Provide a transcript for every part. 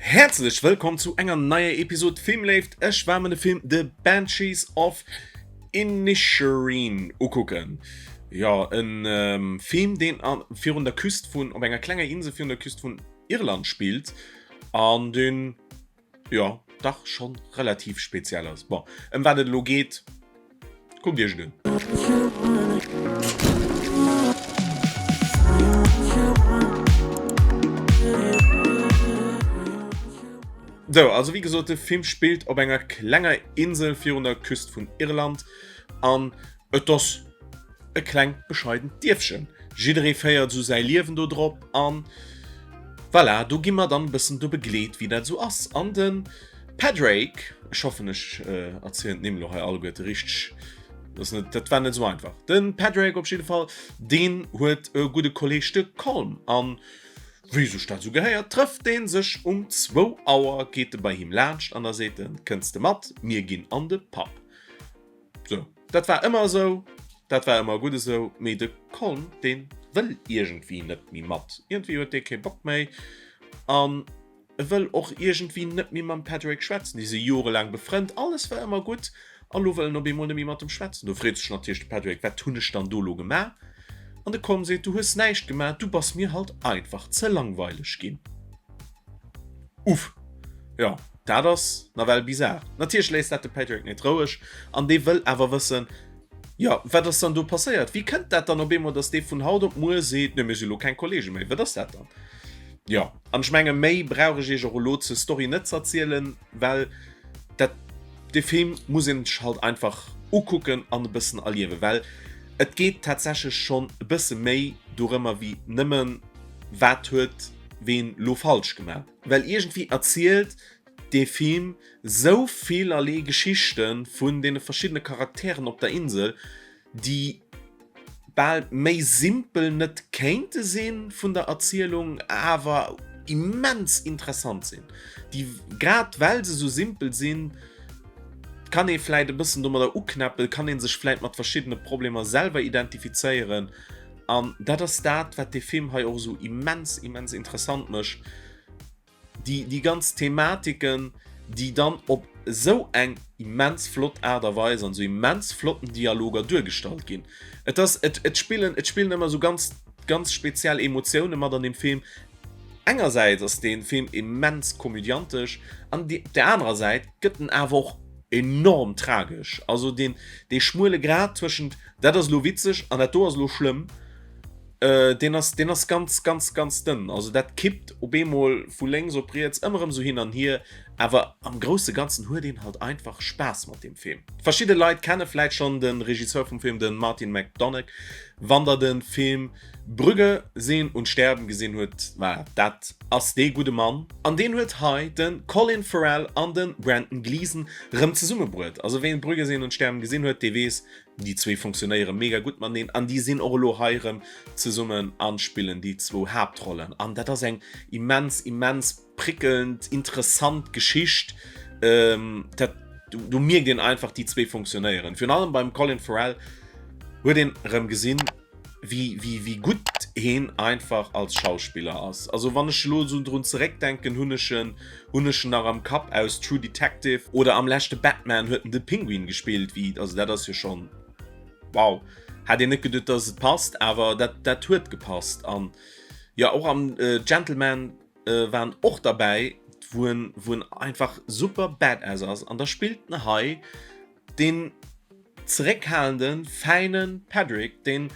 Häerzlech wëllkomm zu enger neier Episode Filmléift. Ech war mir de Film The Banshees of Inisherin ukucken. Jo, en Film deen virun der Küst vun, op enger klenger Insel virun der Küst vun Irland spillt an deen, jo, dach schonn relativ speziell ass. Bon, ëm wat et elo geet, kuckt iech et un. Sou, also wéi gesot, de Film spillt op enger klenger Insel virun der Küst vun Irland an et ass e klengt bescheident Dierfchen. Jidderee féiert esou säi Liewen do drop an voilà, do gi mer dann e bëssen do begleet wéi dat esou ass. An de Padraig, ech hoffen ech erzielen d'Nimm elo hei alleguerte richteg, dat ass net, dat war net esou einfach. De Padraig op jidde Fall, deen huet e gudde Kolleeg, de Colm, an Wéi sech dat esou gehéiert, trëfft deen sech um zwou Auer, geet e bei him laanscht an da seet en, Kënns de mat, mir ginn an de Pub. Sou, dat war ëmmer esou, dat war ëmmer gutt esou, mee de Colm, dee wëll iergendwéi net méi mat. Iergendwéi huet dee kee Bock méi an e wëll och iergendwéi net méi mam Patrick schwätzen. Déi si jorelaang befrënnt, alles war ëmmer gutt a lo wëll en op eemol net méi mat em schwätzen. Do freet sech natierlech de Patrick, Wat hunn ech dann do lo gemaach? An de Colm seet, Du hues näischt gemaach, du bass mir halt einfach ze langweileg ginn. Uff, jo, dat ass nawell bizar. Natierlech léisst dat de Patrick net roueg an dee wëll awer wëssen, jo, wat ass dann do passéiert? Wéi kënnt dat dann op eemol, dass dee vun haut op muer seet, Nee, mir si lo keng Kollege méi? Wat ass dat dann? Jo, an ech menge méi brauch ech iech och elo zur Story net z'erzielen, well dat, dee Film muss een sech halt einfach ukucken an e bëssen erliewen, well et geet tatsächlech schonn e bësse méi dorëmmer wéi nëmmen, wat huet ween lo falsch gemaach. Well iergendwéi erzielt dee Film sou villerlee Geschichte vun deene verschiddene Charakteren op der Insel, déi bal méi simpel net kéinte si vun der Erzielung, awer immens interessant sinn. Déi, grad well se sou simpel sinn, kann ee vläit e bëssen domadder uknäppen, kann ee sech vläit mat verschiddene Problemer selwer identifizéieren. An dat ass dat, wat dee Film hei och esou immens, immens interessant mécht. Déi, déi ganz Thematiken, déi dann op esou eng immens flott Aart a Weis an esou immens flotten Dialoger duergestallt ginn. Et ass, et, et spillen, et spillen ëmmer esou ganz, ganz speziell Emotioune mat an deem Film. Engersäits ass dee Film immens komödiantesch an op där anerer Säit gëtt en awer och enorm tragesch. Also deen, dee schmuele Grad tëschent dat ass elo witzeg an dat do ass elo schlëmm, deen ass, deen ass ganz, ganz, ganz dënn. Also dat kippt op eemol vu lénks op riets ëmmer erëm esou hin an hier, awer am grousse Ganzen huet een halt einfach Spaass mat deem Film. Verschidde Leit kenne vläit schonn de Regisseur vum Film, de Martin McDonagh. Wann der de Film Brügge sehen und sterben gesinn huet, voilà, dat ass dee gudde Mann. An deen huet hei de Colin Farrell an de Brendan Gleeson rëm zesummebruet. Also ween Brügge sehen und sterben gesinn huet, dee weess, déi zwee funktionéiere mega gutt mateneen an déi sinn och elo hei rëm zesummen a spillen déi zwou Haaptrollen. An dat ass eng immens, immens prickelnd, interessant Geschicht. Dat, do mierkt een einfach, déi zwee funktionéieren. Virun allem beim Colin Farrell huet een erëm gesinn, wéi, wéi, wéi gutt heen einfach als Schauspiller ass. Also wann ech elo esou drun zeréckdenken, hunn ech en, hunn ech en nach am Kapp aus True Detective oder am leschte Batman huet en de Penguin gespillt, wéi, also dat ass jo schonn wow. Hätt een net geduet, dass et passt, awer dat, dat huet gepasst. An jo, och am Gentleman war en och derbäi, wou en, wou en einfach super badass ass an da spillt en hei Deen zeréckhalenden, fäine Patrick, deen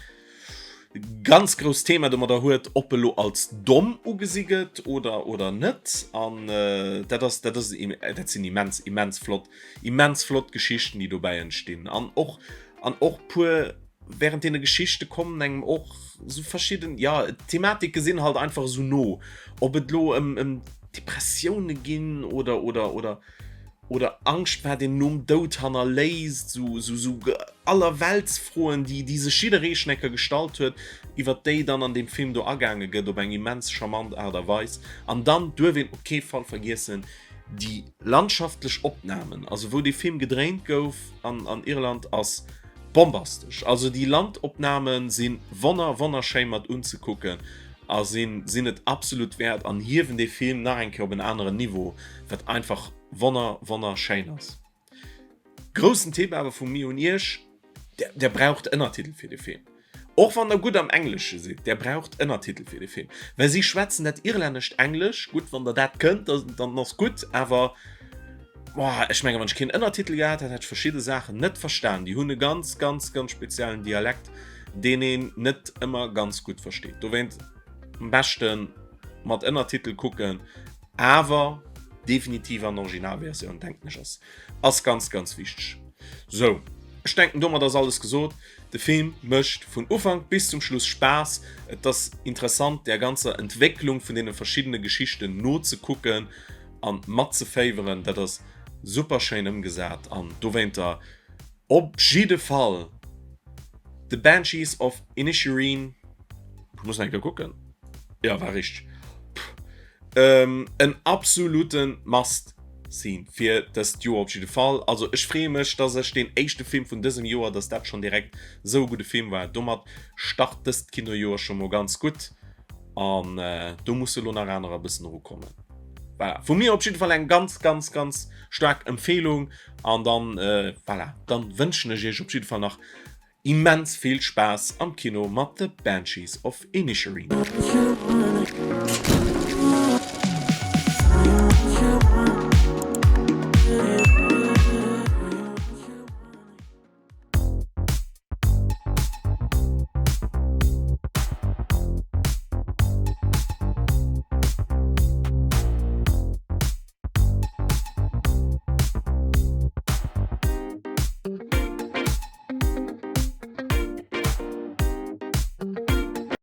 ganz grousst Thema domadder huet, ob e lo als domm ugesi gëtt oder oder net. An dat ass, dat ass, dat sinn immens, immens flott, immens flott Geschichten, déi dobäi entstinn. An och, an och puer, während deene Geschichte kommen engem och sou verschidden, ja, Thematike sinn halt einfach esou no. Ob et lo ëm, ëm Depressioune ginn oder, oder, oder. Oder Angscht wat een nom Doud hannerléisst, sou sou Allerweltsfroen, déi déi sech jidderee schon eng Kéier gestallt huet, iwwert déi dann an deem Film do agaange gëtt op eng immens charmant Aart a Weis. An dann duerf een op kee Fall vergiessen, déi landschaftlech Opnamen, also wou dee Film gedréint gouf an an Irland, ass bombastesch. Also déi Landopname si wonner wonnerschéi mat unzekucken. a sinn sinn et absolut wäert an hiewen dee Film nach eng Kéier op en aneren Niveau, wat einfach wonner wonnerschéin ass. Groussen Tipp awer vu mir un iech, Der braucht Ënnertitel fir de Film. Och wann der gutt am Englesche sidd, der braucht Ënnertitel fir de Film. Well si schwätzen dat irlännescht Englesch, gutt, wann der dat kënnt, dann ass gutt, awer boah, ech menge wann ech keen Ënnertitel gehat hätt, hätt ech verschidde Saachen net verstan. Déi hunn e ganz, ganz, ganz speziellen Dialekt, deen een net ëmmer ganz gutt versteet. Dowéint am beschte mat Ënnertitel kucken, awer definitiv an Originalversioun, denken ech, ass Ass ganz ganz wichteg. Sou, ech denken domat ass alles gesot. De Film mécht vun Ufank bis zum Schluss Spaass. Et ass interessant där ganzer Entwécklung vun deene verschiddene Geschichten nozekucken an matzeféiweren. Dat ass super schéin ëmgesat an dowéinter op jidde Fall The Banshees of Inisherin, ech muss nach eng Kéier kucken, jo war richteg, en absoluten Must see fir dëst Joer op jidde Fall. Also ech freeë mech, dass ech deen éischte Film vun dësem Joer, dass dat schonn direkt esou e gudde Film war. Domat start dëst Kinojoer scho mol ganz gutt an do musse lo nach anerer e bëssen erukommen. Voilà, vu mir op jidde Fall eng ganz, ganz, ganz staark Empfehlung an dann, voilà, dann wënschen ech iech op jidde Fall nach Immens vill Spaass am Kino mat The Banshees of Inisherin.